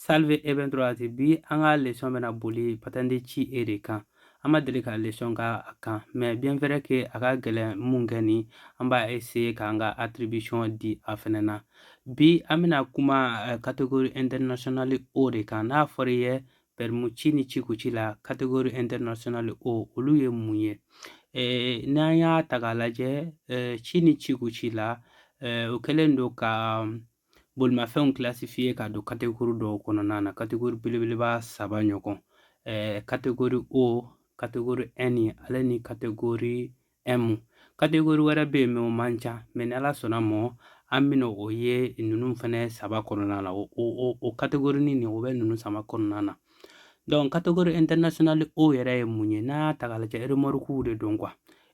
Salve e bentrovati. Bi an ka leçon bɛna boli patente CE de kan. An ma deli ka leçon k'a kan, mais bien vrai que a ka gɛlɛn mun kɛ ni an b'a essayer k'an ka attribution di a fɛnɛ na. Bi an bɛna kuma catégorie internationale O de kan. N'a fɔra i ye permis C ni C ku C la, catégorie internationale O, olu ye mun ye? N'an y'a ta k'a lajɛ, C ni C ku C la, o kɛlen don ka bolimafɛnw classifier ka don catégorie dɔw kɔnɔna na, catégorie belebeleba saba ɲɔgɔn: catégorie O, catégorie N ale ni catégorie M. Catégorie wɛrɛ bɛ yen, mais o man ca. Mais ni Ala sɔnna mɔ, an bɛna o ye ninnu fɛnɛ saba kɔnɔna na. O catégorie nin, o bɛ ninnu saba kɔnɔna na. Donc catégorie internationale O yɛrɛ ye mun ye? N'a y'a ta k'a lajɛ, remorque de don quoi.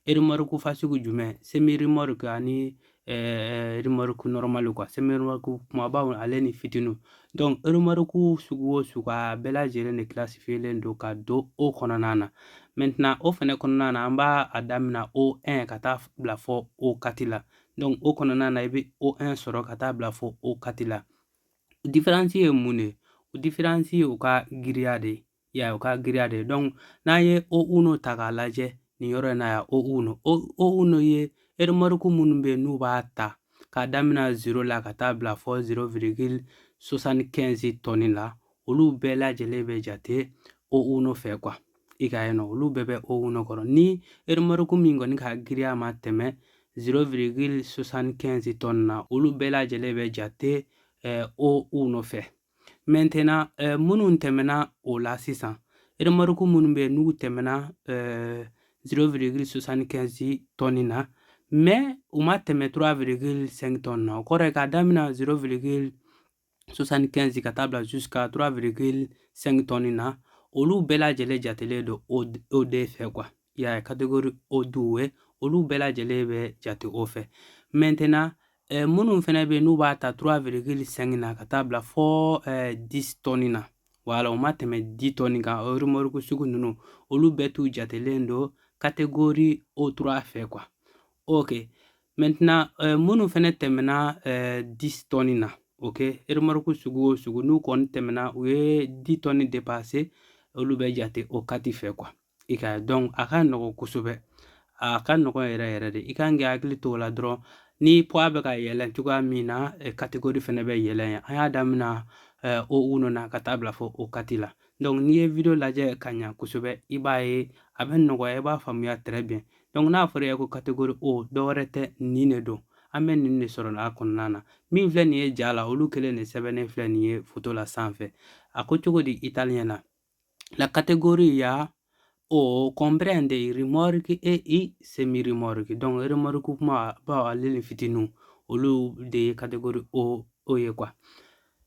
Remorque fasugu jumɛn? Semi remorque ani remorque normal quoi. Semi remorque kumabaw ale ni fitininw. Donc remorque sugu o sugu, a bɛɛ lajɛlen de classifielen don ka don O kɔnɔna na. Maintenant, o fɛnɛ kɔnɔna na, an b'a a daminɛ O1 ka taa bila fɔ O4 la. Donc o kɔnɔna na, i bɛ O1 sɔrɔ ka taa bila fɔ O4 la. Différence ye mun de ye? O différence ye u ka giriya de ye ya, u ka giriya de ye. Donc n'an ye O1 ta k'a lajɛ nin yɔrɔ in na yan, O1, O1 ye remorque minnu bɛ yen n'u b'a ta k'a daminɛ 0 la ka taa bila fɔ 0,75 tonne la, olu bɛɛ lajɛlen bɛ jate O1 fɛ quoi. I ka ye nɔ, olu bɛɛ bɛ O1 kɔrɔ. Ni remorque min kɔni ka giriya ma tɛmɛ 0,75 tonne na, olu bɛɛ lajɛlen bɛ jate O1 fɛ. Maintenant, minnu tɛmɛna o la sisan, remorque minnu bɛ yen n'u tɛmɛna 0,75 tonne na, mais u ma tɛmɛ 3,5 tonne na, o kɔrɔ ye k'a daminɛ 0,75 ka taa bila jusqu'à 3,5 tonne na, olu bɛɛ lajɛlen jatelen don O2 fɛ quoi. I y'a ye, catégorie O2, olu bɛɛ lajɛlen bɛ jate o fɛ. Maintenant, minnu fɛnɛ bɛ yen n'u b'a ta 3,5 na ka taa bila fɔ 10 tonne na, wala u ma tɛmɛ 10 tonne kan, o remorque sugu ninnu, olu bɛɛ t'u jatelen don catégorie O3 fɛ quoi. Ok, maintenant, minnu fɛnɛ tɛmɛna 10 tonne na, ok, remorque sugu o sugu n'u kɔni tɛmɛna, u ye 10 tonnes dépassé, olu bɛ jate O4 fɛ quoi. I ka donc a ka nɔgɔn kosɛbɛ, a ka nɔgɔn yɛrɛ yɛrɛ de. I kan k'i hakili to o la dɔrɔn, ni poids bɛ ka yɛlɛn cogoya min na, catégorie fɛnɛ bɛ yɛlɛn. An y'a daminɛ O1 na ka taa bila fɔ O4 la. Donc n'i ye vidéo lajɛ ka ɲa kosɛbɛ, i b'a ye a bɛ nɔgɔya, i b'a faamuya très bien. Donc n'a fɔra i ye ko catégorie O, dɔwɛrɛ tɛ, nin de don. An bɛ nin de sɔrɔ a kɔnɔna na. Min filɛ nin ye ja la, olu kelen de sɛbɛnnen filɛ nin ye photo la sanfɛ. A ko cogo di italien na? La categoria O comprende i rimorchi e i semirimorchi. Donc rimorchi kuma baw ale ni fitininw, olu de ye catégorie O ye quoi.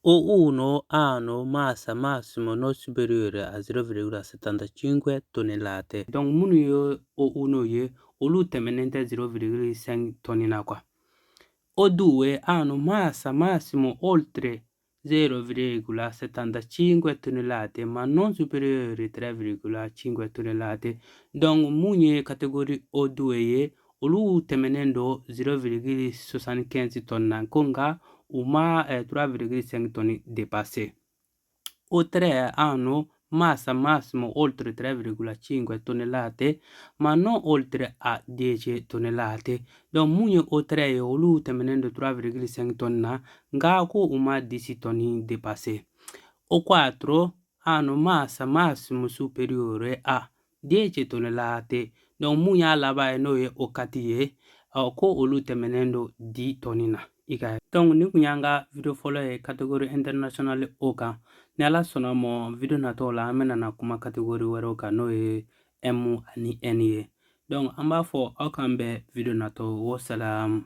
O1 hanno massa massimo non superiore a 0,75 tonnellate. Donc minnu ye O1 ye, olu tɛmɛnen tɛ 0,5 tonne na quoi. O2 hanno massa massimo oltre 0,75 tonnellate ma non superiore 3,5 tonnellate. Donc mun ye catégorie O2 ye, olu tɛmɛnen don 0,75 tonne na ko, nka u ma 3,5 tonnes dépassé. O3 hanno massa massimo oltre 3,5 tonnellate ma non oltre a 10 tonnellate. Donc mun ye O3 ye, olu tɛmɛnen don 3,5 tonnes na, nka ko u ma 10 tonnes dépassé. O4 hanno massa massimo superiore a 10 tonnellate. Donc mun y'a laban ye, n'o ye O4 ye, ɔ ko olu tɛmɛnen don 10 tonnes na. I ka donc nin kun y'an ka vidéo fɔlɔ ye catégorie internationale O kan. Ni Ala sɔnna mɔ, vidéo natɔw la, an bɛna na kuma catégorie wɛrɛw kan, n'o ye M ani N ye. Donc an b'a fɔ aw k'an bɛn vidéo natɔ. Wassalam.